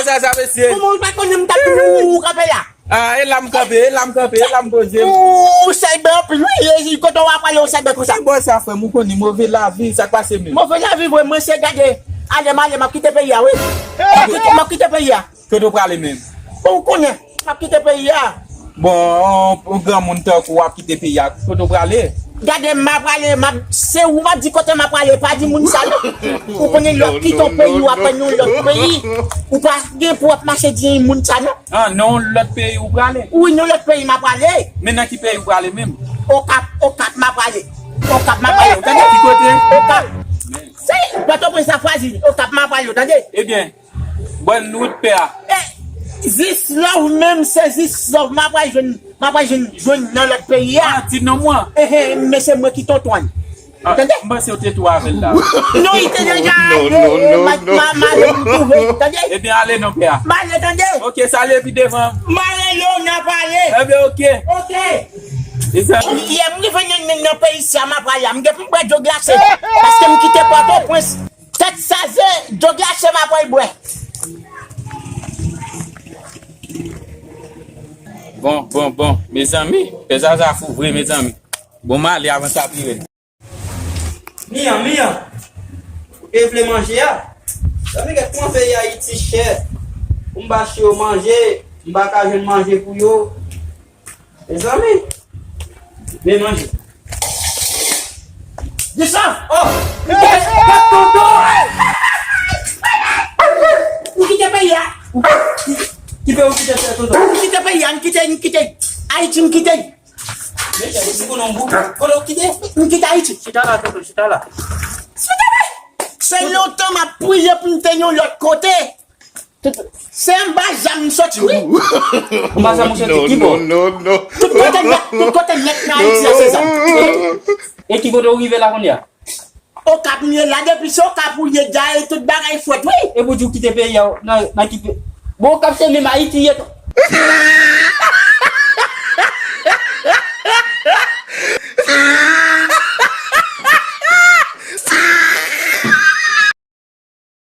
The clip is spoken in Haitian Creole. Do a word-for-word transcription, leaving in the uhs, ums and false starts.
Sa, sa, mesye. Kòman ou pa konnen m t ap di ou kanpe la? Ah, e la m kanpe, e la m kanpe, e la m poze m. Ou sèlbè anpil, wi, e kote w ap pale, ou sèlbè konsa. Ki bò sa, frè m, ou konnen move lavi, sa k pase menm? Move lavi, vre, mwen se gade. Ale, m ale, m ap kite peyi a, wi. M ap kite, m ap kite peyi a. Kote w prale menm? Ou konnen, m ap kite peyi a. Bon, yon, yon granmoun tankou w ap kite peyi a, kote w prale? Gade, m ap prale, m ap, se ou m ap di kote m ap prale, pa di moun sa non. Ou konnen lè w kite yon peyi, w ap pran yon lòt peyi. Ou pa gen pou w ap mache di moun sa non. Ah, nan yon lòt peyi ou prale? Wi, nan lòt peyi m ap prale. Men nan ki peyi ou prale menm? Okap, Okap m ap prale. Okap m ap prale, ou tande? Ki kote? Okap. Se Pòtoprens, Lafwazin, Okap m ap prale, ou tande? Ebyen, bòn wout pè a. E, Zis Love menm, se Zis Love m ap pral jwenn, m ap pral jwenn, jwenn nan lòt peyi a. Ah, ti non mwen. Ehe, men se mwen ki tonton l. Ah, ou tande? M panse w te tou avè l la. Non, li te deja ale, ma, ma, m twouve, tande? Ebyen, ale non, pè a. M ale, tande? Ok, sa ale pi devan. M ale, yo, n ap ale. Ebyen, ok. Ok. Yè, m rive nan, nan, nan peyi sa, m ap prale a. M gen pou m bwè dlo glase. Paske m kite Pòtoprens. Tèt chaje, dlo glase m ap pral bwè. Bon, bon, bon. Mezanmi, pè Zaza fou vre, mezanmi. Bon, m ale avan sa pi rèd. Mian, Mian. Ou te vle manje a? Zanmi, gad kòman peyi Ayiti chè. Pou m ba cho yo manje, m pa ka jwenn manje pou yo. Mezanmi, men manje. Desann! Oh! Gad, gad, tonton! M kite peyi a! Ki peyi ou kite, tonton? M kite peyi a, m kite, m kite Ayiti, m kite. Mesye, si konnen yon boug, kote w kite? M kite Ayiti. Chita la, tonton, chita la. Chita la! Se lontan m ap priye pou m te yon lòt kote. Se anba zam m soti, wi. Anba zam ou soti, ki bò? Non, non, non. Tout kote nèt, tout kote nèt nan Ayiti a, se zam. E ki kote ou rive la kounye a? Okap m ye la, depi se Okap ou ye, dja e tout bagay frèt, wi. E pou di w kite peyi a, nan, nan ki pe-, bon, Okap se menm Ayiti ye tou.